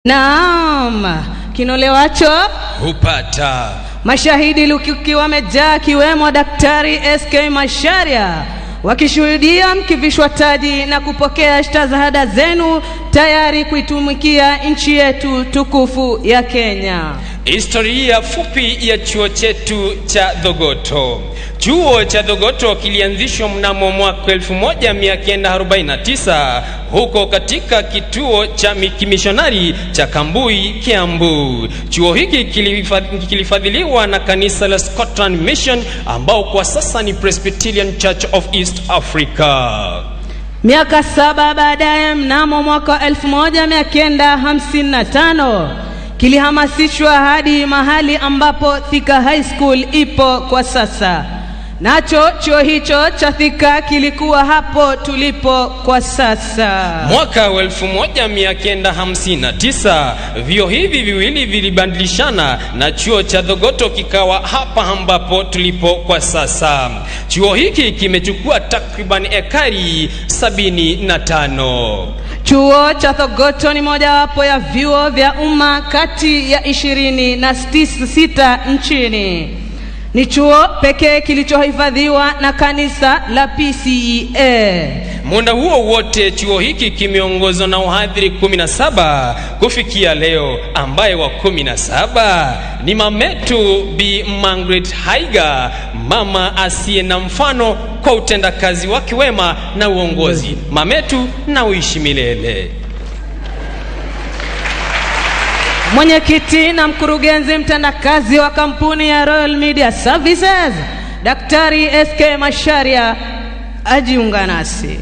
Naam, kinolewacho hupata. Mashahidi lukuki wamejaa, akiwemo Daktari SK Macharia, wakishuhudia mkivishwa taji na kupokea stashahada zenu tayari kuitumikia nchi yetu tukufu ya Kenya. Historia fupi ya chuo chetu cha Thogoto. Chuo cha Thogoto kilianzishwa mnamo mwaka 1949 huko katika kituo cha kimishonari cha Kambui, Kiambu. Chuo hiki kilifadhiliwa na kanisa la Scotland Mission ambao kwa sasa ni Presbyterian Church of East Africa. Miaka 7 baadaye, mnamo mwaka 1955 kilihamasishwa hadi mahali ambapo Thika High School ipo kwa sasa. Nacho chuo hicho cha Thika kilikuwa hapo tulipo kwa sasa. Mwaka wa 1959 vyuo hivi viwili vilibadilishana na chuo cha Thogoto kikawa hapa ambapo tulipo kwa sasa. Chuo hiki kimechukua takriban ekari 75. Chuo cha Thogoto ni mojawapo ya vyuo vya umma kati ya 26 nchini. Ni chuo pekee kilichohifadhiwa na kanisa la PCEA. Muda huo wote chuo hiki kimeongozwa na wahadhiri 17 kufikia leo, ambaye wa 17 ni mametu Bi Margaret Haiga, mama asiye na mfano kwa utendakazi wake wema na uongozi. Mametu na uishi milele. Mwenyekiti na mkurugenzi mtendakazi wa kampuni ya Royal Media Services, Daktari SK Macharia ajiunga nasi.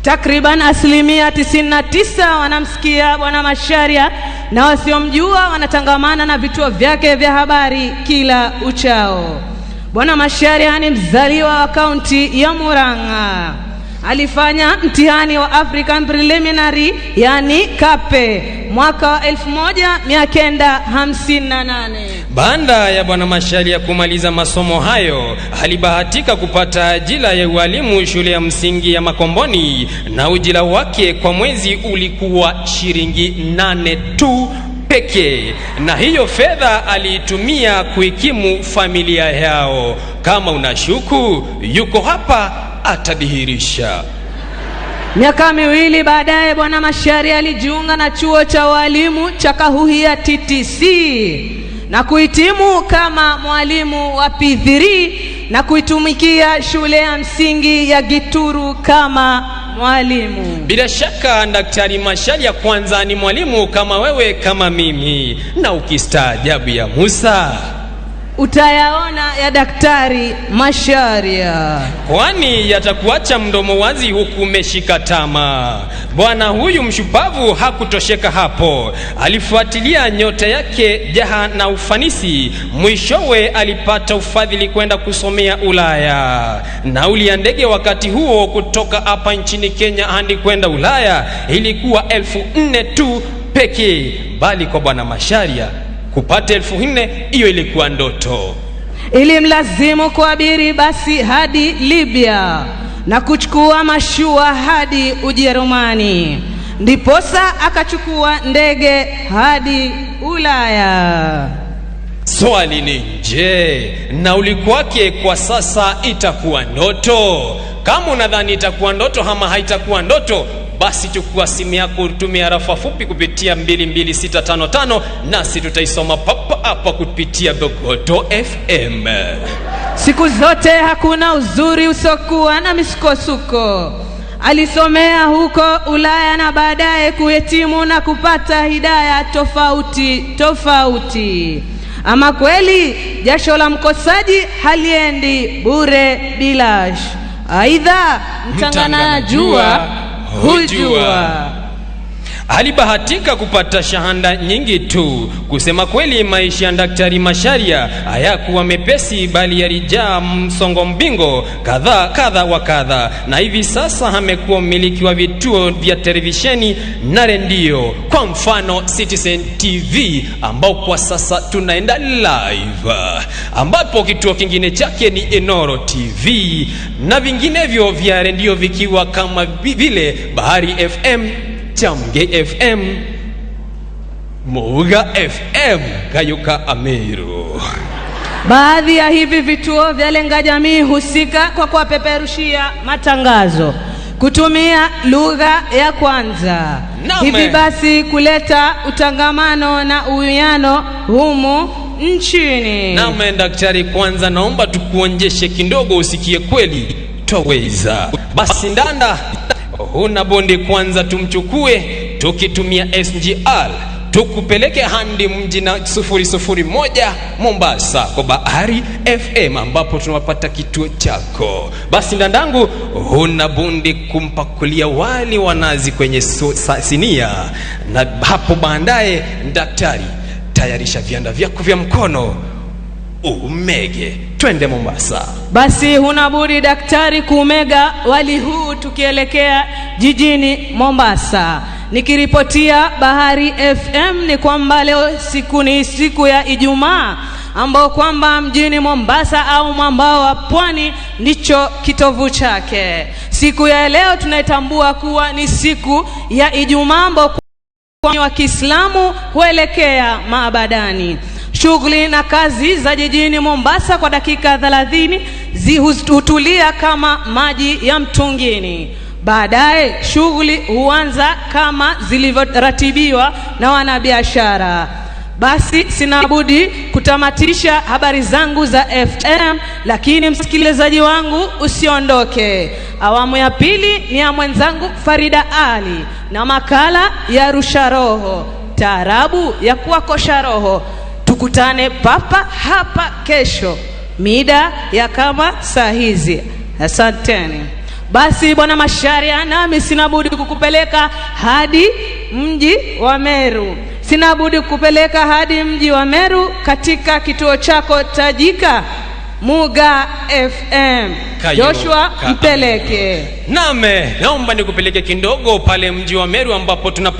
Takriban 99% wanamsikia Bwana Macharia na wasiomjua wanatangamana na vituo vyake vya habari kila uchao. Bwana Macharia ni mzaliwa wa kaunti ya Murang'a. Alifanya mtihani wa African Preliminary, yani KAPE, mwaka wa 1958. Baada ya Bwana Macharia kumaliza masomo hayo, alibahatika kupata ajira ya ualimu shule ya msingi ya Makomboni, na ujira wake kwa mwezi ulikuwa shilingi 8 tu pekee, na hiyo fedha aliitumia kuikimu familia yao. Kama unashuku, yuko hapa atadhihirisha. Miaka miwili baadaye Bwana Macharia alijiunga na chuo cha walimu cha Kahuhia TTC na kuhitimu kama mwalimu wa P3 na kuitumikia shule ya msingi ya Gituru kama mwalimu. Bila shaka Daktari Macharia kwanza ni mwalimu kama wewe kama mimi, na ukistaajabu ya Musa utayaona ya Daktari Macharia, kwani yatakuacha mdomo wazi huku umeshika tama. Bwana huyu mshupavu hakutosheka hapo, alifuatilia nyota yake jaha na ufanisi. Mwishowe alipata ufadhili kwenda kusomea Ulaya. Nauli ya ndege wakati huo kutoka hapa nchini Kenya hadi kwenda Ulaya ilikuwa 4,000 tu pekee, bali kwa Bwana Macharia kupata 4,000 hiyo ilikuwa ndoto. Ilimlazimu kuabiri basi hadi Libya na kuchukua mashua hadi Ujerumani, ndiposa akachukua ndege hadi Ulaya. Swali ni je, nauli kwake kwa sasa itakuwa ndoto? Kama unadhani itakuwa ndoto ama haitakuwa ndoto, basi chukua simu yako utumie arafa fupi kupitia 22655, nasi tutaisoma papa hapa kupitia Thogoto FM. Siku zote hakuna uzuri usokuwa na misukosuko. Alisomea huko Ulaya na baadaye kuhitimu na kupata hidaya tofauti tofauti. Ama kweli jasho la mkosaji haliendi bure bilash. Aidha, mtangana jua hujua. Alibahatika kupata shahada nyingi tu. Kusema kweli, maisha ya Daktari Macharia hayakuwa mepesi, bali yalijaa msongo mbingo kadha kadha wa kadha, na hivi sasa amekuwa mmiliki wa vituo vya televisheni na redio, kwa mfano Citizen TV ambao kwa sasa tunaenda live, ambapo kituo kingine chake ni Enoro TV na vinginevyo vya redio vikiwa kama vile Bahari FM, Chamge FM, Muga FM Kayuka Amiru. Baadhi ya hivi vituo vyalenga jamii husika kwa kuwapeperushia matangazo kutumia lugha ya kwanza. Naam. Hivi basi kuleta utangamano na uwiano humu nchini. Naam, daktari, kwanza naomba tukuonjeshe kidogo usikie kweli twaweza. Basi ndanda, huna bondi, kwanza tumchukue tukitumia SGR tukupeleke handi mji na 001 Mombasa kwa Bahari FM ambapo tunawapata kituo chako. Basi ndandangu, huna bundi kumpakulia wali wa nazi kwenye sinia, na hapo baadaye daktari, tayarisha vianda vyako vya mkono umege, twende Mombasa. Basi huna budi daktari kuumega wali huu tukielekea jijini Mombasa. Nikiripotia Bahari FM ni kwamba leo siku ni siku ya Ijumaa ambao kwamba mjini Mombasa au mwambao wa pwani ndicho kitovu chake. Siku ya leo tunaitambua kuwa ni siku ya Ijumaa ambao wa Kiislamu huelekea maabadani. Shughuli na kazi za jijini Mombasa kwa dakika 30 hutulia kama maji ya mtungini. Baadaye shughuli huanza kama zilivyoratibiwa na wanabiashara. Basi sina budi kutamatisha habari zangu za FM, lakini msikilizaji wangu usiondoke. Awamu ya pili ni ya mwenzangu Farida Ali na makala ya Rusha Roho, taarabu ya kuwakosha roho. Tukutane papa hapa kesho mida ya kama saa hizi. Asanteni. Basi bwana Masharia, nami sina budi kukupeleka hadi mji wa Meru. Sina budi kukupeleka hadi mji wa Meru katika kituo chako tajika Muga FM. Kayo, Joshua ka- mpeleke. Name, naomba nikupeleke kidogo pale mji wa Meru ambapo tunapata